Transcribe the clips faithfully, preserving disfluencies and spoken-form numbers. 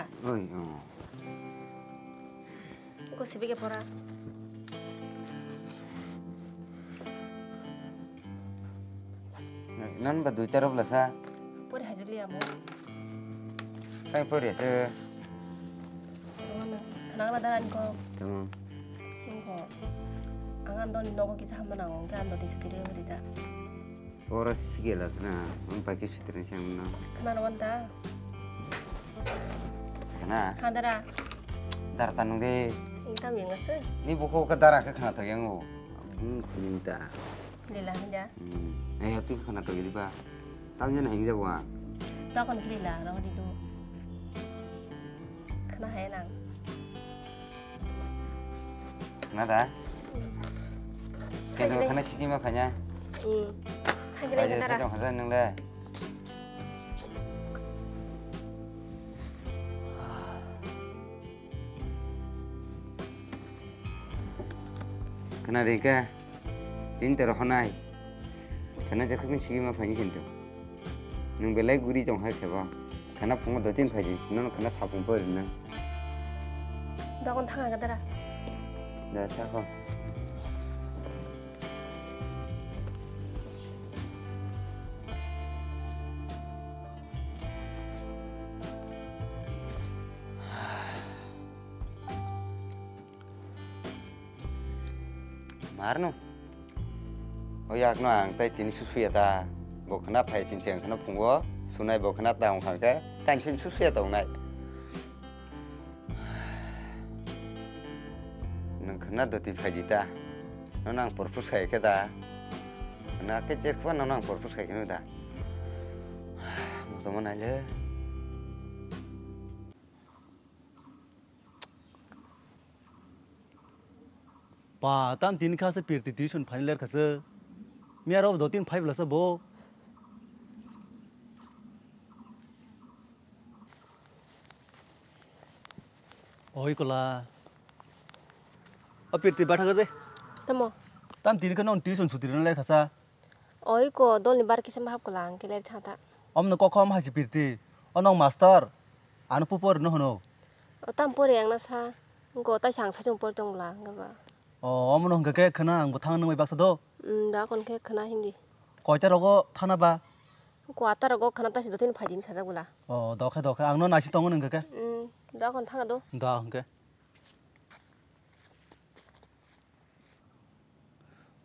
Oi, oh. Iko sibi ke pora. Nan ba duita rok lasa. Pori hajili amo. Kai pori ase. Kenang na daran ko. Tamo. Ko. Angan don nogo kisa hamna nango. Gan do ti sutiri hori da. Ora sigela sna, ang pakai sutren siang na. Kenal wan ta? Kana? Hadara. Dar tanung de. Ini tam yang asa? Ni buku ke dar ke kana to yang o. Hmm, minta. Lila minta. Hmm. Eh, hati kana to jadi ba. Tam nya na hing jawa. To kon lila, rong di tu. Kana hai nang. Khna da? Kendo khna sikima phanya? Hmm. Hai, hai, hai, hai. Nung le. Khna de ka? Tin tero honai. Khna je khumi sikima phanya kendo. Nwng belai guri tong hai khe bo. Khana phungo dotin phaidi, nono khana sapung pori nang. Dogon thang aga dara. Da sakho. Marno. O yakno ang tai tini susuya ta. Bo khna phai ching cheng khna phungo sunai bo khna ta wng kha khe tai ching susuya ta wngnai. Nang khna doti phai di ta. No nang propose khai khe da. Na ke chek pa no nang propose khai khe no da. Mo to mo nai le. Ba, tam tini kha se pirti tuition phaini ler kha se. Miya rok do tin phai bla se bo. Oi kola. O pirti batha de. Tamo. Tam tini kha non tuition suti ler kha sa. Oi ko, dol ni bar kisa mahap ko lang, ke ler thang ta. Om no kokhom hai si pirti. O nong master. Ano pupor no hono. O tam pore ang na sa. Go ta sang sa chung por tong la, ga ba. O, om no hingke ke khana ang go thang nang bai baksa do. Mm, da kon ke khana hindi. Koi ta rogo thana ba. Ko ata rogo khana ta si do tin phai din sa ja gula. O, do khe do khe. Ang no nai si tong nang ke. Mm, da kon thang do. Da hingke.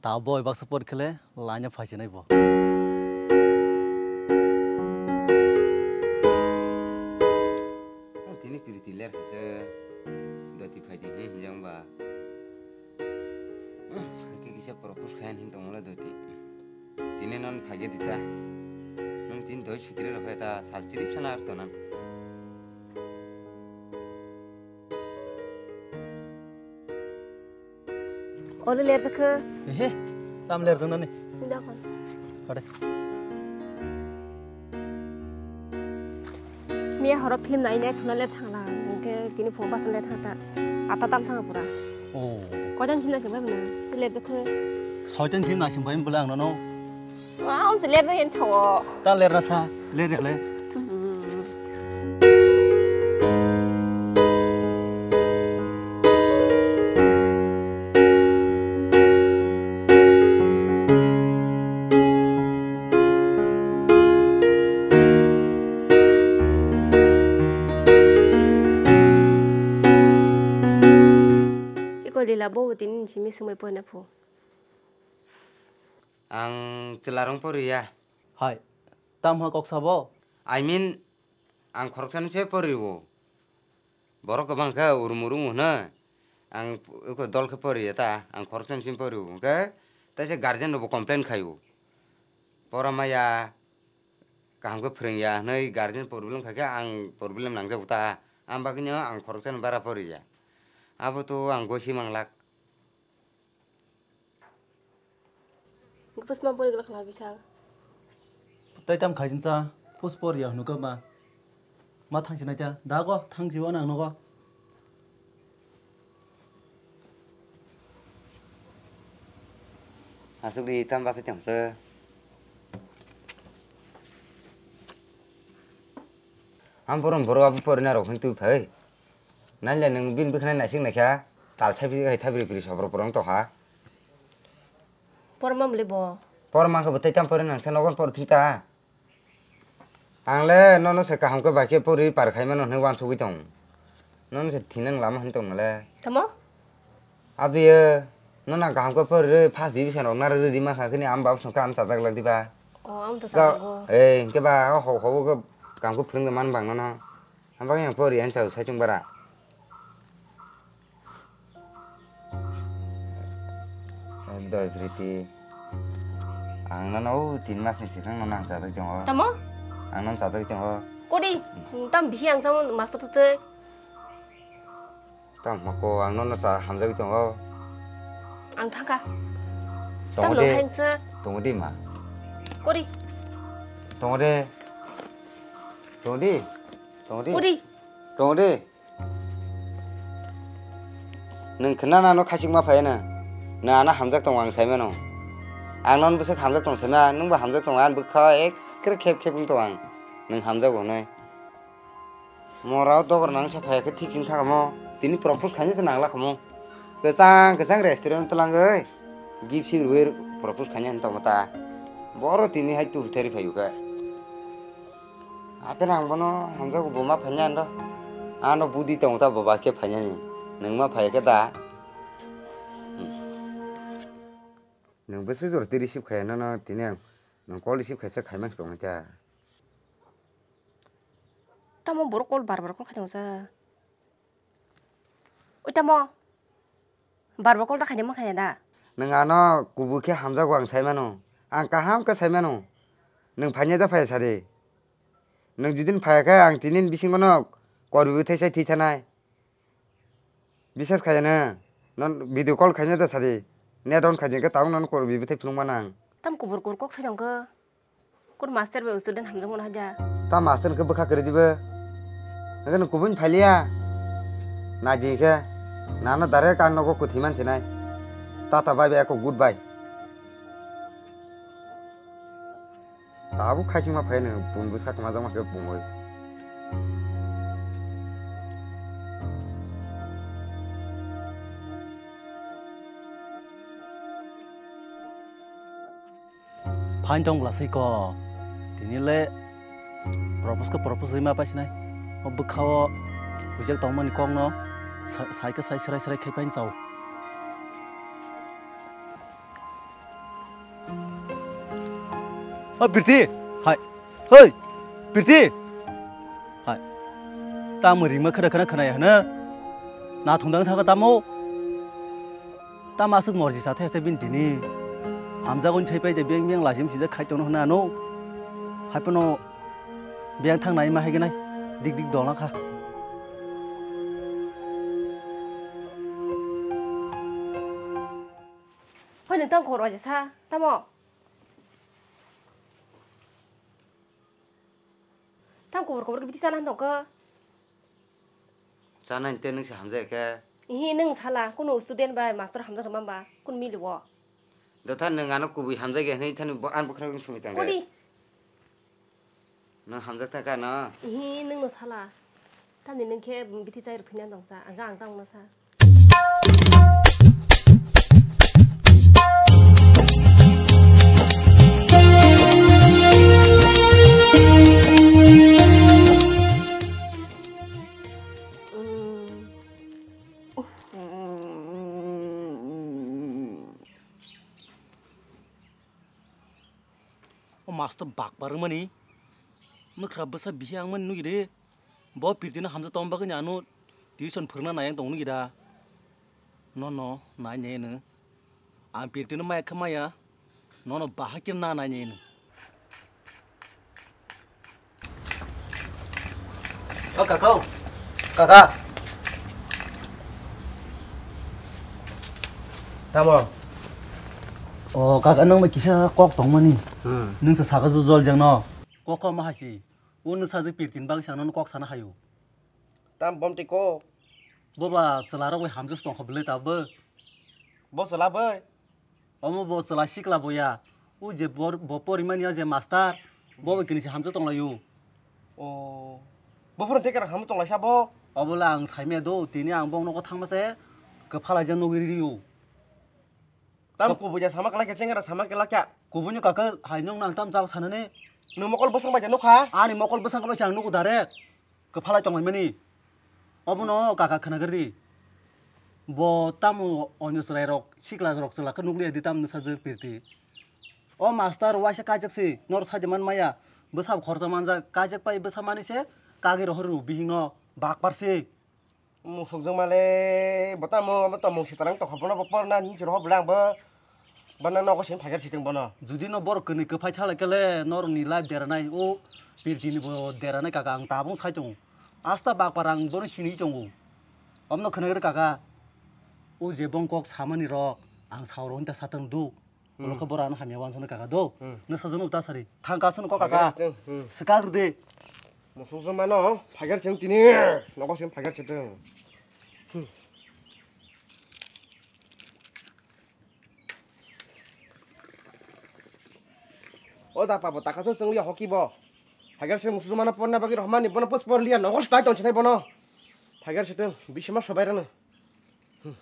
Ta boi baksa por khele laina phaisinai bo. Tini piriti ler khaise doti phaidi he hinjang ba. Khaike kisa propose khayan hin tongla doti. Tini non phage dita. Nang tin doi sutri rokhe ta sal chirip sana ar tonang. Ole ler jakha. Ehe, tam ler jana ni. Dakon. Hade. Miya horo film nai nai thuna ler thangla. Ke tini phone basa ler thangta. Ata tam thang pura. Oh. Koidan sina sing bai mana? Ler jakha. Soitan sina sing bai bula ang no. Wah, om se ler jagin chawo. Ta ler rasa, ler ya le. Iko lila bo tini simi sumai poina phu. Ang chwlarong poriya. Hai, tam ha kok sabo? I mean, ang khoroksani se poriwo. Borok kwbang khe urum urum hwno. Ang eko dol khe poriya ta, ang khoroksani se poriwo. Hwnkhe taisa guardian rokbo complain khaio. Pora maya, kaham khe phrwngya hwnwi guardian problem khaikhe ang problem nangjago ta. Ang bagwino ang khoroksani bara poriya. Abo to ang gosi manglak. Gopusma pori gala khala bisal. Tai tam khaijin cha, pus por ya hwnwi kama. Ma thangsi nai cha, da go thangsi o nang nogo. Asuk di tam basa chang se. Ang borom boro abo porina rok hin twi phai. Nai le nwng bini bwkhwnai naisik naikha, tal sai phai thabri phri sobro porong tongkha. Porma mle bo. Porma khe bo tei tam porina nangsa nogon por thung ta. Ang le nono se kaham khe bai khe pori par khai mano hinwi wansugwi tong. Nono se thinang lama hin tong nale. Tamo? Abiye, nono kaham khe pori rwi first division rok narwk rwi rima kha khe ni am bab song khe am chajak lak diba. O, am to Ga-, sajago. Ei, hingke ba, o ho, ho, ho, kaham khe phwrwng man bang nono. Ang bagwi ang pori ang chao saichung bara. Doi Priti. Ang nono o tin mas ni sikang nono ang chajak tongo. Tamo? Ang nono chajak tongo. Kodi, tam bihi ang samo master tete. Tam hako ang nono cha hamjak tongo. Ang thangka. Tam Tongo lo de. Hengse. Tongo di ma. Kodi. Tongo de. Tongo di. Tongo di. Kodi. Tongo de. Nwng khna na no khachikma phai na. Na ano hamjak tong ang sai mano. Ang non bwswk hamjak tong sai ma, nwng bo hamjak tong ang bwkha ek kre khep khep wng tong ang. Nwng hamjak wngnai. Mora o dogor nang sa phai khe thik sing thakamo. Tini propose khaina se nangla khamo. Kwchang kwchang restaurant twlangwi gift sip rwui propose khaina wng tongmo ta. Boro tini hai tu theri phai khe. Ape nang bono hamjago bo ma phanya ando. Ano budi tong ta bo ba khe phanya ni. Nang ma phai khe da. Hmm. Nang bwswk jor ti receive khaya nono tini ang nang call receive khaisa khaimang tong ta. Tamo borok call bar bar call khaitong sa. Oi tamo. Barbo call ta khaina mankha da. Nwng ano kubui khe hamjago ang sai mano. Ang kaham khe sai mano. Nwng phainya da phaiya sadi. Nwng judin phaiya khe ang tini bisingo no korbi bwthai sai thwi thanai. Bisas khaiya nw. Non video call khaina da sadi. Net on khaijing khe tabuk nono korbi bwthai phunuk mano ang. Tam kubur kubur kok sai nangkhe. Kur master bai student hamjakmano haja. Ta master ke bwkha kwrwi dibo. Hwnkhe nwng kubun phailiya. Naidi khe. Nano direct ang nogo kwthwi man sinai. Tata bye bye, ako goodbye. Tabuk khaisingma phai nwng bun bwsa kwmajakma khe bungwi. Phain tong bwla swi ko. Tini le propose khe propose rwima paisinai. O bwkha o hujak tongmani kokno sa-, sai khe sai srai srai khai pain chao. O Pirti, hai. Hoi, Pirti. Hai. Tamo rima khada khada khada ya na. Na thongdang thaga tamo. Tamo aswk morji sa thaya se bini tini. Hamjago ni sai pai de beng beng lajim sijak khai tongno hwnwi ano. Hai phano beng thang nai ma hai gwnai. Dik dik dol kha. Hoi nwng tamo khobor bai sa tamo. Tamo khobor khobor kibiti chana hwntok khe. Chana hinte nwng se hamjak khe. Ihi nwng sala, kunu student bai master hamjak rwma ba, kunu mili o. Dotha nwng ano kubui hamjak ya hwnwi thani bo, ang bwkhwnai sumi tang de. Kodi? Nwng hamjak thang kha no? Ihi nwng no sala. Tamni nwng khe bithi chai rwphina dongsa, ang ang tang no sa. O master bakbar mani. Mwkhra bwsa bihi ang mani nugi de. Bo Pirtino hamjak tong bagwi ni ano tuition phwrwngna nai ang tong nugi da. Nono nai nai no. Ang Pirtino maya khe maya. Nono bahai khe na nai nai no. O kaka o. Kaka. Tamo? O kaka, nang bai kisa kok tongmani. Hmm. Nung sa saka jol jang no. Kok kok ma hasi. O nung sa je Pirtin bagwi sa no kok sana hayo. Tam bom twi kok. Bo ba chwla rok bai hamjak tong kha bwlai ta bo. Bo chwla bai? Omo bo chwla sikla bo ya. O je bor-, bo porimani o je master, bo bai kini se hamjak tong lai o. O. Buphuru tei kera hamu tonglaisa bo. Obola ang saimaya do, tini ang bong nogo thangma se kwphalai ja nugwi rio. Tam Kok- kubuja sama kala kya, chengera sama kala kya. Kubuni kaka hai nwng nang tam chal sanani. Nwng mokol bwsang bai ja nukha. Ani mokol bwsang bai se ang nugo direct. Kwphalai tonglaimani. Obono kaka khwnagridi. Bo tamo onyo chwrairok, sikla rok chwla khe nukliya di tamni sajwk pirti. O master waisa kaijak si, nor saidi man maya. Bwsa bo khoroksa manjak, kaijak pai bwsa mani se kagwi rohor rw bihingno bakpar si. Musukjwk male, bo tamo, bo tamo mung sitarang tokha bono bo porna ni chwraho bwle ang bo. Bono nogo simi phaigar sitwng bono. Judi no borok kwnwi kwphai thalai khe le norok ni life deranai, o pirti ni bo deranai kaka ang tabung sai tongo. Asta bakpar ang bono sini tongo. Omno khwnagrw kaka. O je bong kok samani rok ang sauro hinta satang do. Hmm. Olo khe bora ano hamya wansano kaka do. Hmm. Nasa jono uta sari. Thang kasano kok kaka. Phaigar sitwng, hmm. Swkang rwdi. Musukjwk mano phaigar sitwng tini. Nogo simi phaigar sitwng. Hmm. O da pabo taka se chwng liya hoki bo. Phaigar sitwng musukjwk mano porna bagwi rohmani bono pus por liya nogo stai tong sinai bono. Phaigar sitwng bisima sobai rano. Hmm.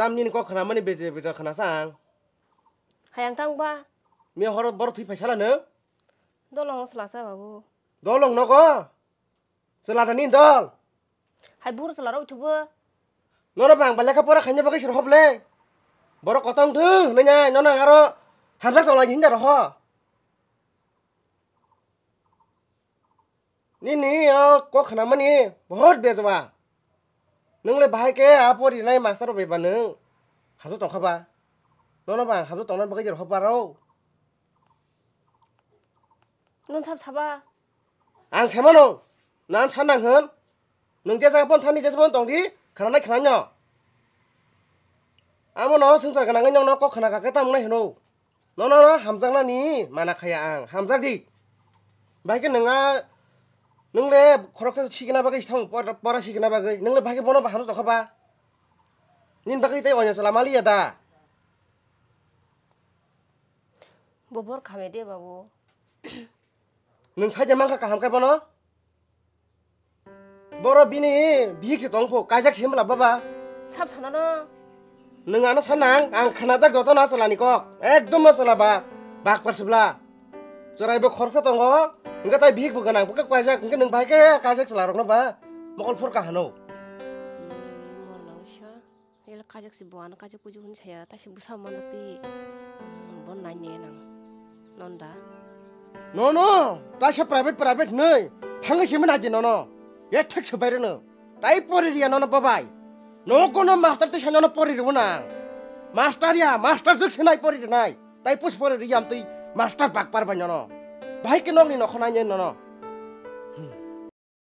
Tam nini kok khna mani beje beje khna sa ang. Hayang tang ba? Mi horo boro thwi phaisa la nung? Dolong selasa babu. Dolong nogo? Chwla da nini dol? Hai buru chwla rok thubo. Nono bang ba lekha pora khaina bagwi sir hoble. Borok kotong thung hinwi nai nono aro hamjak chwla hinda roho. Nini o kok khnamani bohot bejwa. Nwng le bahai khe a porinai master bai ba nwng hamjak tongkha ba. Nono bang hamjak tongna bagwi jer hopa rw. Nwng sab saba. Ang semano. Nan san nang hwn. Nwng je jaga pon thani je pon tong di, khana nai khana nyo. Amo no swngchar gwnang nong no kok khana kha khe tamo nai hwno. Nono no hamjaknani mana khaya ang, hamjak di. Bahai khe nwng a, nwng le khoroksa sikna bagwi thang, por-, pora sikna bagwi, nwng le bahai khe bono hamjak tongkha ba? Nini bagwi tei oino chwla maliya da? Bobor khamya de babu. Nwng saida mankha kaham khe bono? Boro bini bihik se tongpho, kaijak se himla baba. Sab sanano. Nwng ano sanang, ang khnajak joto na chwlani kok. Ekdom no chwla ba, bakpar sibla. Chwrai bo khoroksa tongo, hwnkhe tai bihik bo gwnang, bokhe kaijak, hwnkhe nwng bai khe kaijak chwla rokno ba mokol phor ka hano. Ih, mol nang sa. Ele kajak si bo ano kajak puju hun saya, ta si busa manjak ti, hmm, bon nai ne nang. Non da. No, no, ta sa private, private nei. Thangai si mana di no, no. Ye thik se bai no. Tai pori ria no, no babai. No kono master ti sa no, no pori ru na. Master ya, master juk se nai pori ri nai. Tai pus pori ri am tui master bak par bai no, no. Bai ke nok ni no khonai ne no, no.